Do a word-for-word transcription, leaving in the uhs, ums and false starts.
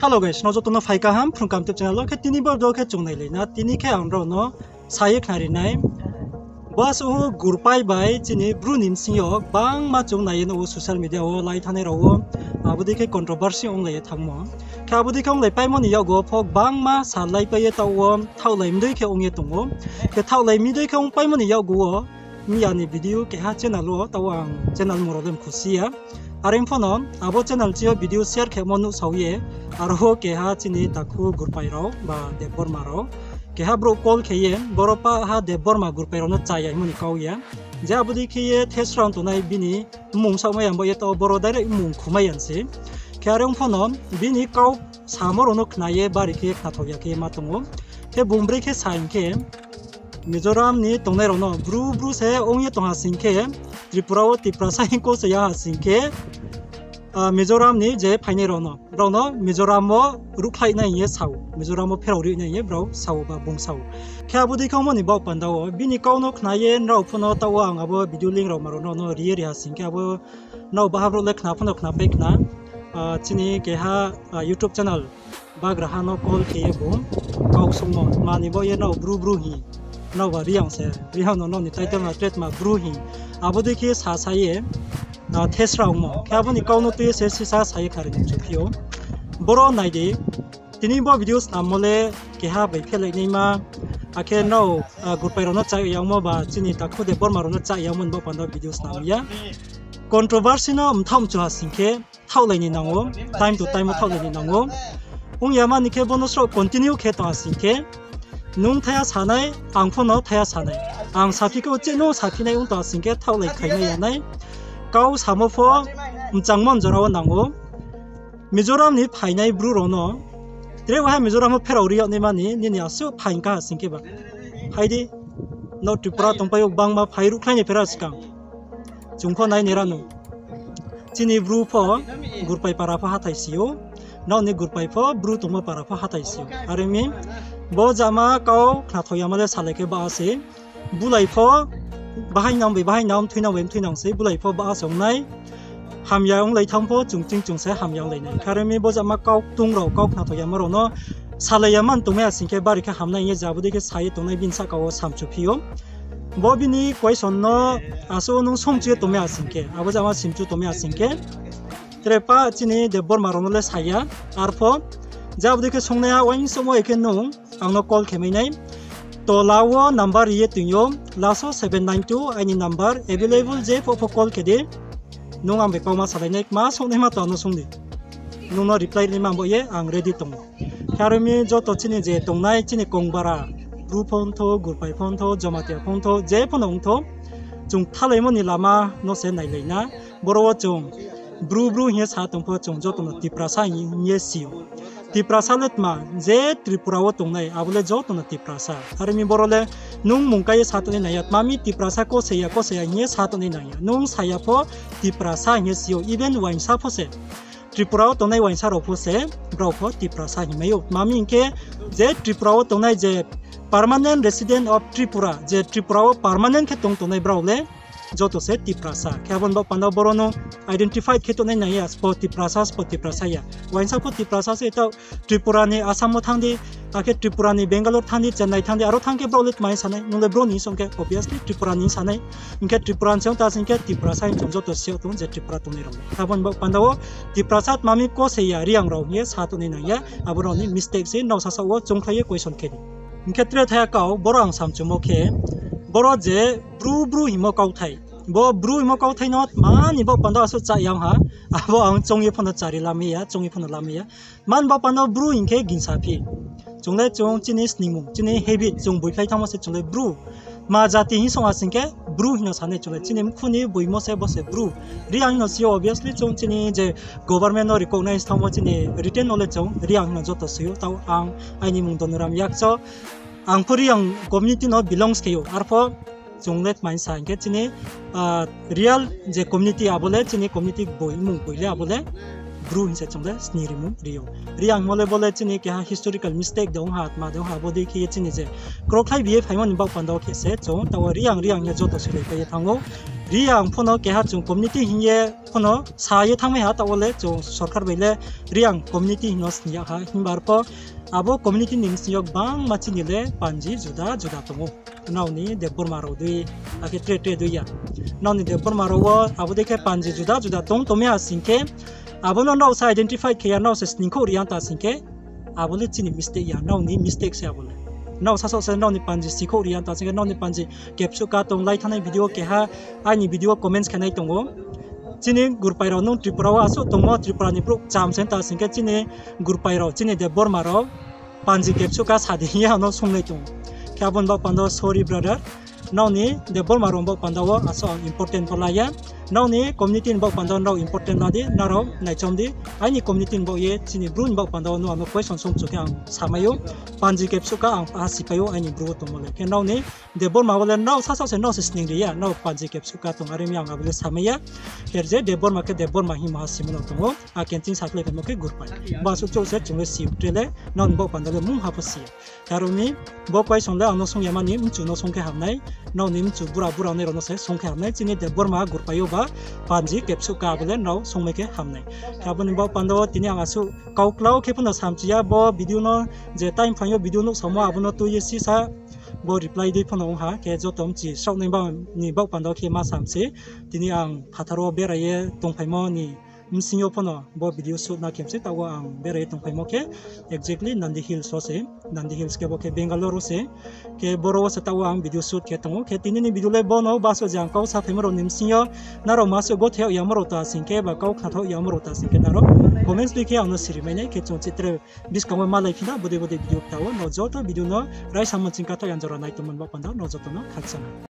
Hello guys, nrao joto no phai kaham Phrung Kaham YouTube channel wo. Khe tini bo video khe chung nailai na, tini khe ang nrao no sa ye khnari nai. Bo asuh Gurpai bai chini Bru ni bsing yo gbangma chung nai ye nuh ou social media wo, lai thanngnai rao wo, abo dei khe controversy onglai ye thanngmo. Khe abo dei khe onglai paimo ni yakgu wo pho gbangma salaipai ye taoh wo thaohlai mdei khe ong ye tong ou. Khe thaohlai mdei khe ongpaimo ni yakgu wo miya ni video keha channel wo, taoh wo ang channel mung rao le mkhusi ya. Are ong pho no abo channel chini yo video share khemo nuhsao ye, aro keha chini takhu Gurpai rao ba Debbarma rao keha brouh call khe ye, boro pah ha Debbarma Gurpai rao no cha ya hingmo ni kau ya. Je abo dei khe ye thesrao tongnai bini mmung saohmai ya, bo ye taoh boro direct mmung khumai ya se. Khe are ong pho no bini kau samo rao no khna ye bari khe khnathaoh ya khe ma tong ou. Khe bung brekhe sa hing khe, Mizoram ni tongnai rao no Bru Bru se ong ye tong ha sing khe, Tripura wo Tiprasa hing kose ya ha sing khe, Mizoram ni je phainai rao no, brao no Mizoram wo ruhkhlai nai hing ye sa ou, Mizoram wo pherao ri nai hing ye brao sa ou ba bung sa ou. Khe abo dei khe ongmo ni baoh panda wo bini kau no khna ye nrao pho no taoh wo ang abo video link rao ma rao no ri ye ri ha sing khe abo nrao baha brouh le khna pho no khnapai khna. Chini keha YouTube channel bagraha no call khe ye bung kau sungmo, mani bo ye nrao Bru Bru hing, nrao ba Reang se, Reang no nrao ni title ma tretma Bru hing, abo dei khe sa sa ye thesrao ongmo. Khe abo ni kau no tui ye se sisa sa ye khnari ni mchuphi ou. Boro nai di, tini bo video snammo le keha bai phelai naima, akhe nrao Gurpai rao no cha yagmo ba chini takhu Debbarma rao no cha yagmo ni baoh panda video snam ya. Controversy no mthaoh mchu ha sing khe thaohlai ni nang ou, time to time wo thaohlai ni nang ou. Ong ya mani khe bo no sroh continue khe tong ha sing khe, nung thaiha sa nai, ang pho no thaiha sa nai. Ang saphi khe uchih nung saphi nai ong tong ha sing khe thaohlai khainai ya nai. Kau samo pho mchangmo ni jora wo nang ou. Mizoram ni phainai Bru rao no, tre waiha Mizoram wo pherao ri yag naima ni nini asuh phaing kha ha sing khe ba, phai di, nrao Tripura tongpai ou, gbangma phai ruhkhlai ni phera skang. Chung pho nai ni ra nu. Chini Bru pho Gurpai para pho hathái si ou. Nrao ni Gurpai pho Bru tongmo para pho hathái si ou. Are mi bo jama kau khnathaoh yama le salai khe ba se. Bulai pho bahaing nang bai bahaing nang, mthui nang bai mthui nang se, bulai pho ba se ong nai. Hamya onglai thanng pho chung ching chung se hamya onglai nai. Khe are mi bo jama kau ktung rao, kau khnathaoh yama rao no salai ya man tongmai ya sing khe bari khe hamnai hing ye je abo dei khe sa ye tongnai bini sahka wo samchuphi ou. Bo bini question no asuh nung songchu ye tongmai ya sing khe, abo jama simchu tongmai ya sing khe, tre pa chini Debbarma rao no le sa ya. Arpho je abo dei khe songnai ha uaingsouhmo ye khe nung ang no call khe mai nai. Tola wo number ri ye toing ou, last wo seven nine two aini number available, je pho pho call khe di. Nung ang bai kauma salai nai, kma songnaima tong no song di. Nung no reply naima bo ye ang ready tong ou. Khe are mi joto chini je tongnai chini Kongbara, Bru pho ongthou, Gurpai pho ongthou, Jamatia pho ongthou, je pho no ongthou, chung thalaimo ni lama no se nailai na. Boro wo chung Bru Bru hing ye sa tong pho chung joto no Tiprasa hing ye si ou. Tiprasa le tma, je Tripura wo tongnai abo le joto no Tiprasa. Are mi boro le nung mung kai ye sa tongnai nang ya, tma mi Tiprasa kose ya, kose ya hing ye sa tongnai nang ya. Nung sa ya pho Tiprasa hing ye si ou, even uaingsa pho se. Tripura wo tongnai uaingsa rao pho se, brao pho Tiprasa hingmai ou. Tma mi hing khe, je Tripura wo tongnai je permanent resident of Tripura, je Tripura wo permanent khe tong tongnai brao le joto se Tiprasa. Khe abo ni baoh panda boro no identify khe tongnai nang ya, sbo Tiprasa, sbo Tiprasa ya. Uaingsa pho Tiprasa se, taoh Tripura ni Assam wo thanng di, akhe Tripura ni Bangalore thanng di, Chennai thanng di, aro thanng khe brao le tma hing sa nai, nung le bro ni song khe, obviously Tripura ni sa nai. Hing khe Tripura ni se ong ta sing khe Tiprasa hing chung joto si yag tong je Tripura tongnai rao le. Abo ni baoh panda wo Tiprasa tma mi kose ya, Reang rao hing ye sa tongnai nang ya, abo rao ni mistake se, nrao sasaoh wo choungkhlai ye question khe di. Hing khe tre thaiha kau, boro ang samchumo khe, boro je Bru Bru hingmo kauthai, bo Bru hingmo kauthai no tma ni baoh panda asuh chá yang ha, abo ang choung ye pho no chári lamai ya, choung ye pho no lamai ya. Tma ni baoh panda Bru hing khe gingsa phi. Chung le chung chini sningmung, chini habit, chung boikhlai thanngmo se chung le Bru. Tma jati hing song ha sing khe Bru hing no sa nai chung le. Chini mkhu ni boimo se bo se Bru. Reang hing no si ou, obviously chung chini je government no recognize thanngmo chini written no le chung Reang hing no joto soi ou, taoh ang aini mung Donuram Yakcho. Ang pho Reang community no belongs khe ou. Arpho chung le tma hing sa hing khe chini real je community abo le chini community boi, mmung boi le abo le Bru hing se chung le sning rimung ri ou. Reang hingmo le bo le chini keha historical mistake de ong ha, tma de ong ha, abo dei khe ye chini je krokhlai bi ye phaimo ni baoh panda wo khe se chung taoh wo Reang, Reang hing ye joto soilaipai ye thanng ou. Reang pho no keha chung community hing ye pho no sa ye thanngmai ha, taoh wo le chung sorkar bai le Reang community hing no sning yag ha, himba arpho abo community ni bsing yo gbangma chini le panji juda juda tong ou. Nrao ni Debbarma rao dei, akhe tre tre dei ya. Nrao ni Debbarma rao wo abo dei khe panji juda juda tong tongmai ha sing khe, abo no nrao se identify khe ya, nrao se sningkhouh ri ya ta sing khe, abo le chini mistake ya, nrao ni mistake se abo le. Nrao sasaoh se nrao ni panji sikhouh ri ya ta sing khe, nrao ni panji kepsuh ka tong lai thanngnai video keha, aini video comments khe nai tong ou. Chini gurpai rao nung Tripura wo asuh tongmo, Tripura ni brouh kcham se ta sing khe, chini gurpai rao, chini Debbarma rao panji kepsuh ka sa di hing ye ang no sung nai tong ou. Khe abo ni baoh panda wo sorry brother. Nrao ni Debbarma rao ni baoh panda wo asuh ang important pho la ya. Nrao ni community ni baoh panda wo nrao important la di, nrao naichom di. Aini community ni baoh ye chini Bru ni baoh panda wo nung ang no question sung chu khe ang samai ou. Panji kepsuh ka ang ha sipai ou aini Bru wo tongmo le. Khe nrao ni Debbarma wo le nrao sasaoh se nrao se sning ri ya, nrao panji kepsuh ka tong are mi ang abo le samai ya. Khe je Debbarma khe Debbarma hingmo ha simo no tong ou. Akhe ching sakhlai phaimo khe gurpai. Ba suh chouh se chung le si tre le, nrao ni baoh panda le mungha pho si ya. Khe aro mi bo question le ang no sung ya mani mchu no sung khe ham nai. Nrao ni mchu bura bura nai rao no se sung khe ham nai. Chini Debbarma gurpai yo ba panji kepsuh ka abo le nrao sungmai khe ham nai. Khe abo ni baoh panda wo tini ang asuh kau klau khe pho no samchi ya, bo video no je time phaing yo video nuhsaomo abo no tui ye sisa bo reply dei pho no ong ha. Khe joto mchi sraoh nai ba ni baoh panda wo khe ma sam se. Tini ang phathar wo berai ye tongphaimo ni bsing yo pho no bo video shoot na khe se taoh wo ang berai ye tongphaimo khe exactly Nandi Hills wo se. Nandi Hills khe bo khe Bangalore wo se. Khe boro wo se taoh wo ang video shoot khe tong ou. Khe tini ni video le bo no, ba suh je ang kau saphaimo rao ni bsing yo nrao ma suh gothei yag yamo rao ta sing khe ba kau khnathaoh yamo rao ta sing khe nrao comments dei khe ang no siri mai nai. Khe chung chi tre buskang wo malai phi na bodei bodei video kta wo. Nrao joto video no raisa mo ching kathaoh yang jora nai tongmo ni baoh panda wo nrao joto no khakchang.